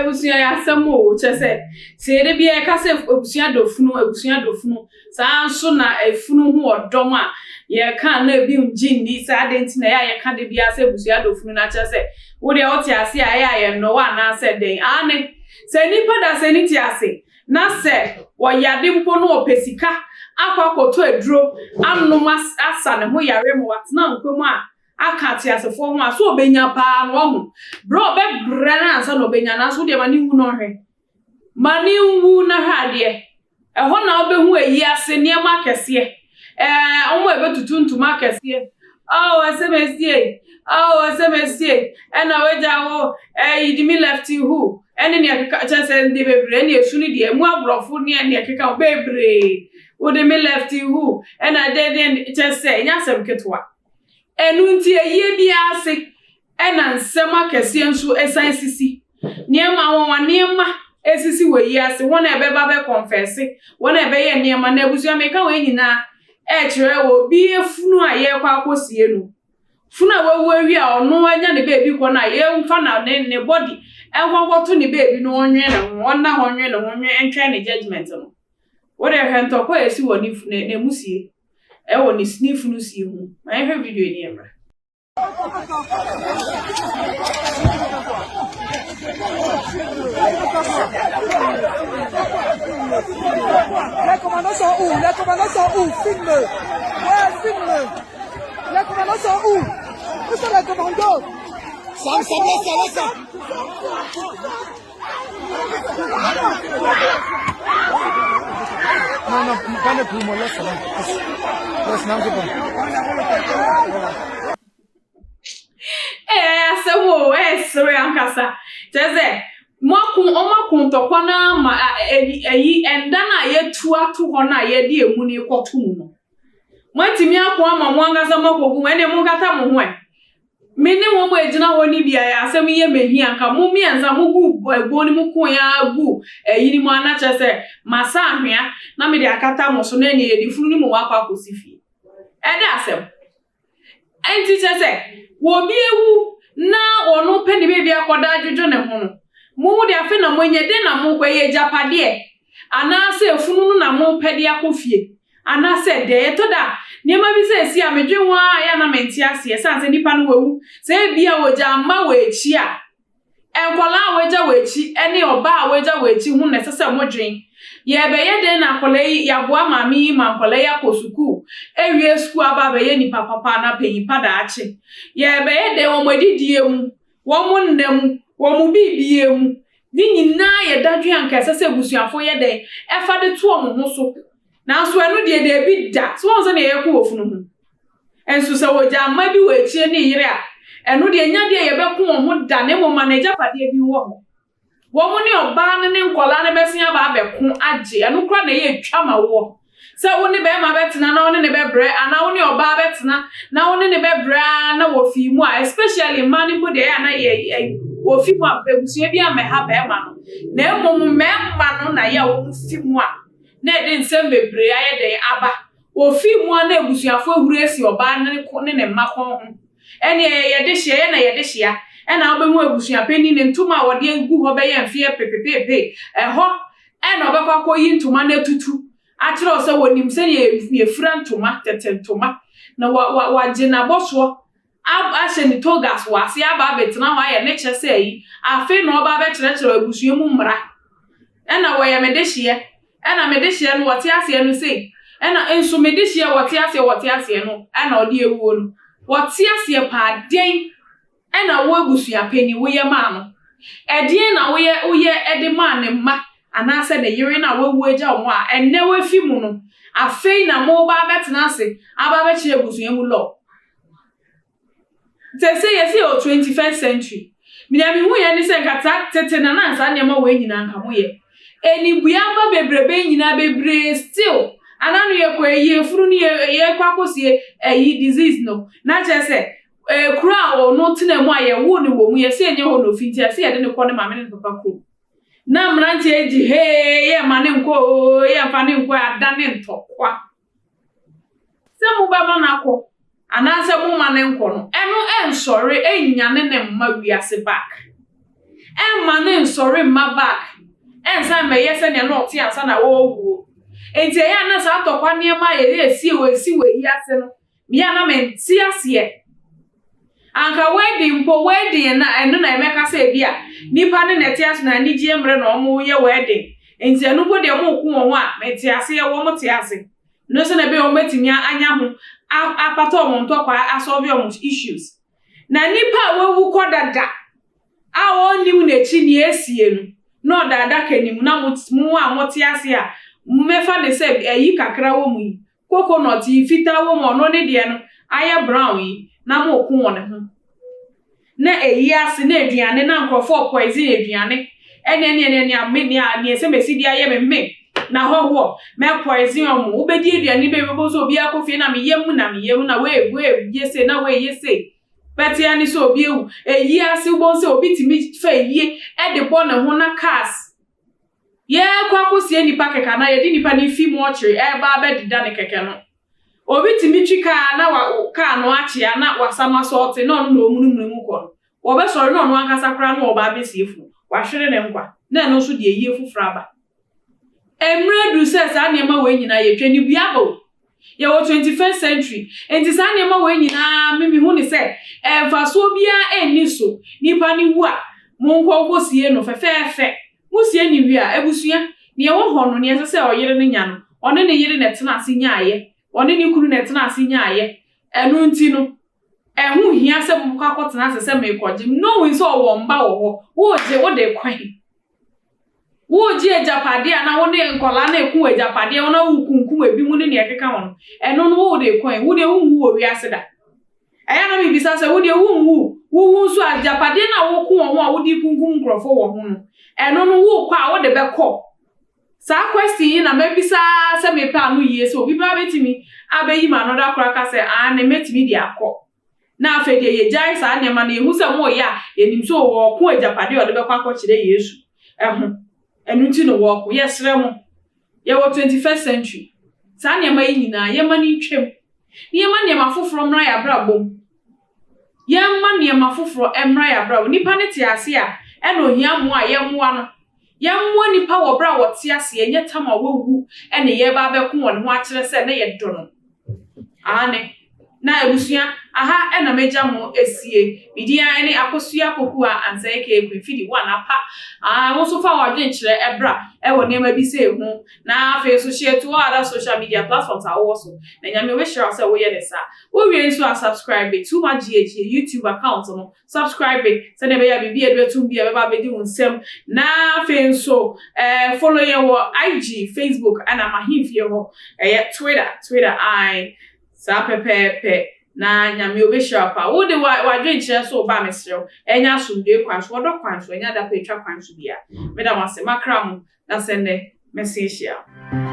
Abusua yɛ asɛm o, kyerɛ sɛ, sɛ yɛda bi yɛka sɛ abusua dɔ funu, abusua dɔ funu, saa nso na efunu ho ɔdɔm a yɛka na ebi ngye nni sɛ adɛn nti na ɛyɛ a yɛka da biara sɛ abusua dɔ funu na kyerɛ sɛ wo deɛ wote ase a ɛyɛ a yɛnnɔ wo anaasɛ dɛn. Aane, sɛ nnipa dasani te ase na sɛ wɔyade mpo na ɔpɛ sika akɔ akɔtɔ aduro anom asa ne ho yareɛ ma watena nkwa mu a, aka ateasefoɔ ho a, sɛ ɔbɛnya paa no, wahu. Berɛ a ɔbɛbrɛ no ansa na ɔbɛnya, nanso wodeɛ ma no nwu na ɔnhwɛ. Ma no nwu na hwɛ adeɛ. Ɛhɔ na wobɛhu ayi ase nneɛma akɛseɛ. Ɛɛ, wɔn a ɛbɛtutu ntoma akɛseɛ. Oh, asɛm asie. Oh, asɛm asie. Ɛna wagya wo, ɛɛ, yidi me left who? Ɛne nea ɛkeka, kyerɛ sɛ nde bebree, ɛne esu ne deɛ, emu aborɔfo ne nea ɛkeka ho bebree. Wode me left who? Ɛna dɛn dɛn, kyerɛ sɛ, ɛnyɛ asɛm ketewa. Ɛno nti ayie biara ase na nsɛm akɛseɛ nso san sisi. Nneɛma, anwanwa nneɛma sisi wɔ ayie ase. Wɔn a ɛbɛba bɛ kɔnfɛse, wɔn a ɛbɛyɛ nneɛma. Na abusua meka wei nyinaa ɛkyerɛ obi funu a yɛrekɔ akɔsie no. Funu a wawu awie a ɔno anya ne baabi kɔ no a yɛmfa na ne ne body nkɔ nkɔto ne baabi no ɔnwene ne ho, ɔnna hɔ nwene ne ho ntwɛn ne judgement no. Wo deɛ hwɛ ntɔkwa a ɛsi wɔ ne ne n'amusie. Ɛwɔ ne ne funu sie ho. Ma yɛnhwɛ video yi ne yɛmmra. Les commandos sont où Les commandos sont où Filme Ouais, filme Les commandos sont où Où sont les commandos Sam, Sam, laisse ça, laisse ça Non, non, pas le plus, moi, laisse ça. Laisse, non, c'est bon. Ɛyɛ asɛm o, ɛyɛ ankasa. Kyerɛ sɛ, moako, ɔmo ntɔkwa no ama ɛyi ɛnda no a yɛtu ato hɔ no a yɛde emu no kɔto mu no. Moatumi ako ama mo ankasa moakɔgu mu, ɛnneɛ monkata mo ho ɛ. Me ne wɔn a egyina hɔ no bi a asɛm yi yɛ me hia nka mo mmiɛnsa mo gu ɛbon no mu ko ya gu ɛyi no mu ana kyerɛ sɛ masa ahwea na mede akata mo so na ɛne yɛde funu no mu wakɔ akɔsi fie. Ɛde asɛm. Ɛnti kyerɛ sɛ wɔbi ewu na ɔno pɛ ne baabi akɔda adwodwo ne ho no. Mo mu de afe na mo anya den na mo kɔ ɛyɛ agyapadeɛ anaasɛ efunu no na mo pɛ de akɔ fie. Anaasɛ deɛ ɛtɔ da a, nneɛma bi sɛ esi a medwen ho ara a ɛyɛ a na mente aseɛ ɛsiane sɛ nipa no wawu. Sɛ ebia wɔgya mma wɔ akyi a, nkwadaa a wɔagya wɔ akyi ne ɔbaa a wɔagya wɔ akyi ho na ɛsɛ sɛ modwen. Yɛbɛyɛ dɛn na akwadaa yi, yɛaboa maame yi ma nkwadaa yi akɔ sukuu, awie sukuu aba abɛyɛ nipa papa anaa panyin pa daakye. Yɛbɛyɛ dɛn wɔn adidie mu, wɔn nna mu, wɔn biribiara mu. Ne nyinaa yɛ dadwen a anka ɛsɛ sɛ abusuafoɔ yɛ dɛn ɛfa de to wɔn ho so. Nanso ɛno deɛ daabi da. So wɔn sɛdeɛ yɛko wɔ funu ho. Nso sɛ wɔgya mma bi wɔ akyire ne yere a, ɛno deɛ nya deɛ yɛbɛko wɔn ho da na mmom ma n'agyapadeɛ bi wɔ hɔ. Wɔn ne ɔbaa no ne nkwadaa no bɛsen aba abɛko agye. Ɛno koraa na ɛyɛ twa ma woɔ. Sɛ wo ne bɛrima bɛtena na wo ne ne bɛbrɛ anaa wo ne ɔbaa bɛtena na wo ne ne bɛbrɛ ara na wɔfii mu a, especially mmaa no mpo deɛ ɛyɛ a na yɛ wɔfi mu a abusua bi ammɛha bɛrima no. Na mmom mmarima no na yɛ a wɔn fi mu a na ɛde nsɛm bebree ayɛ dɛn aba. Wɔfii mu a na abusuafoɔ ahuri asi ɔbaa no ne ne mma kɔn ho. Ɛne ɛyɛ yɛde hyia, yɛ na yɛde hyia. Ɛna wobɛhu abusuapanin ne ntoma a wɔde agu hɔ bɛyɛ mfeɛ pepepepe. Ɛhɔ ɛna ɔbɛkɔ akɔyi ntoma no atutu akyerɛ wo sɛ wɔnim sɛdeɛ yɛfira ntoma, tete ntoma. Na wa wa wagye n'abɔsoɔ ahyɛ ne togas wɔ ase aba abɛtena hɔ ayɛ ne kyɛ sɛ ayi. Afei na ɔba abɛkyerɛkyerɛ abusua mu mmara. Ɛna wɔyɛ me dehyeɛ. Ɛna me dehyeɛ no wɔte aseɛ no sei. Ɛna nso me dehyeɛ wɔte aseɛ wɔte aseɛ no ɛna ɔde awuo no. Wɔte aseɛ paa dɛn ɛna wo abusua panin woyɛ maa no? Ɛdeɛn na woyɛ woyɛ de maa ne mma anaasɛ ne yere no a wawu agya wɔn a ɛnnɛ wafi mu no? Afei na moreba abɛtena ase aba abɛkyerɛ abusua mu law. Seesei yɛse yɛwɔ 21st century. Nea mehuiɛ ne sɛ nka saa tete na na saa nneɛma wei nyinaa nka moyɛ. Anibue aba bebrebe nyinaa bebree still ana no yɛkɔ ayi efunu no yɛ yɛkɔ akɔsie ayi disease no na kyerɛ sɛ kuro a ɔno tena mu a yɛwoo no wɔ mu yɛsɛ ɛnyɛ hɔ na ofi nti ɛsɛ yɛde no kɔ ne maame ne ne papa kurom. Na mmeranteɛ gye hee yɛmma ne nkɔ oo yɛmfa ne nkɔ adane ntɔkwa. Sɛ mobɛma no akɔ anaasɛ momma no nkɔ no, ɛno ɛnsɔre ɛnnyane no mma wiase back. Ɛmma no nsɔre mma back ɛnsan mmɛyɛ sɛnea na ɔte ansa na ɔrewuo. Enti ɛyɛ a na saa ntɔkwa nneɛma a yɛyɛ esie wɔ esi wɔ eyi ase no, meyɛ a na mente aseɛ. Anka wedding mpo, wedding na ɛno na yɛbɛka sɛ ebi a nipa ne na ɛte ase na anigyeɛ mmerɛ na wɔyɛ wedding. Nti ɛno mpo deɛ wɔreko wɔn ho a, mete aseɛ, wɔn te ase. No nso na ɛbɛyɛ wɔn bɛtumi anya ho apata wɔn ntɔkwa asolve wɔn issues. Na nipa a wawu kɔ dada a ɔnnim n'akyi nea esie no, na ɔda adaka no mu na mo mo a mote ase a mmɛfa ne sɛ ayi kakra wɔ mu yi, coconut yi fitaa wɔ mu, ɔno ne deɛ no ayɛ brown yi, na moko wɔ ne ho. Na eyi ase na aduane na nkurɔfoɔ poison aduane ɛne ɛne ɛne ɛne me nea nea sɛ mesi de ayɛ me me na hɔhoɔ mɛ poison ɔmo. Wobɛdi aduane bɛbi bɛbɔ sɛ obi akɔ fie na meyɛ mu na meyɛ mu na wei wei yɛ se na wei yɛ se bɛte ani sɛ obi ewu. Eyi ase, wobɛhu sɛ obi tumi fa eyie ɛde bɔ ne ho na cars yɛkɔ akɔsie nipa kɛkɛ na yɛde nipa ne fi mɔkyere ɛɛba abɛdeda ne kɛkɛ no, obi tumi twi kaa na wa kaa no akyea na wasam asɔɔte na ɔno na ɔmunumunu mu kɔ no, wɔbɛsɔre na ɔno ankasa koraa na ɔba abɛsie funu, wahwere ne nkwa na ɛno nso deɛ yie foforɔ aba. Mmerɛ du sɛ saa nneɛma wei nyinaa yɛtwa ne bua aba o. Yɛwɔ 21st century, nti saa nneɛma wei nyinaa mimi hu ne sɛ mfasoɔ biara ɛnni so. Nipa ne wu a, monkɔ nkɔsie no fɛfɛɛfɛ. Mosie ne wie a, abusua nea ɛwɔ hɔ no, nea ɛsɛ sɛ ɔyere no nya no, ɔne ne yere na ɛtena ase nyaayɛ, ɔne ne kunu na ɛtena ase nyaayɛ. Ɛno nti no, ɛho hia sɛ mokɔ akɔtena ase sɛ merekɔgye, knowing sɛ ɔwɔ mba wɔ hɔ. Wogye wode kwan, wogye agyapadeɛ a na wo ne nkɔlaa na ɛku agyapadeɛ wo na wokunkum ebi mu ne nea ɛkeka ho no, ɛno no wode kwan. Wode wonwu wɔ wiase da. Ɛyɛ na mebisa sɛ wode wonwu, wowu nso a, agyapadeɛ no a woko wɔn ho a wode kunkum nkurɔfoɔ wɔ ho no, ɛno no wokɔ a wode bɛkɔ? Saa question yi na mabisa sɛ mepɛ ano yie sɛ obi baa bɛtumi abɛyi ma ano da koraa ka sɛ aa ne mɛtumi de akɔ. Na afei deɛ yɛgyae saa nneɛma no, yɛhu sɛ moyɛ a, yɛnim sɛ wɔɔko agyapadeɛ a ɔde bɛkɔ akɔkyerɛ Yesu ɛho. Ɛno nti no wɔɔko. Yɛsrɛ mo, yɛwɔ 21st century. Saa nneɛma yi nyinaa, yɛma no ntwam na yɛma nneɛma foforɔ mmra yɛ abrabɔ mu. Yɛmma nneɛma foforɔ mmra yɛ abrabɔ. Nipa ne te ase a, ɛna ohia mmoa a yɛmmoa no. Yɛmmoa nipa wɔ berɛ a wɔte ase, ɛnyɛ tam a wawu ɛne yɛba abɛko wɔn ho akyerɛ sɛ ne yɛdɔ no. Ane na abusua, aha ɛna mɛgya mo esie. Bidin ne Akosua Poku a ansa eke Queen one apa. Ah, wo nso fa w'adwenkyerɛ ɛbra ɛwɔ nneɛma bi sɛ ehu, na afei nso share to all other social media platforms a wowɔ so, na Nyame wɔahyira wo sɛ woyɛ ne saa. Wowie nso a, subscribe Too Much GH YouTube account no. Subscribe sɛdeɛ ɛbɛyɛ a biribi a ɛde bɛtum bi a ɛbɛba abɛdi wo nsam. Na afei nso follow yɛn wɔ IG, Facebook ɛna mahemfie hɔ, ɛyɛ Twitter. Ae, saa pɛpɛɛpɛ na Nyame obɛhyira pa. Wode w'adwenkyerɛ so ba, mesrɛ wo, ɛnyɛ asomdwoe kwan so, ɔdɔ kwan so, ɛnyɛ adapa atwa kwan so bia. Meda mo ase, makra mo na sɛ nnɛ mɛsen ahyia.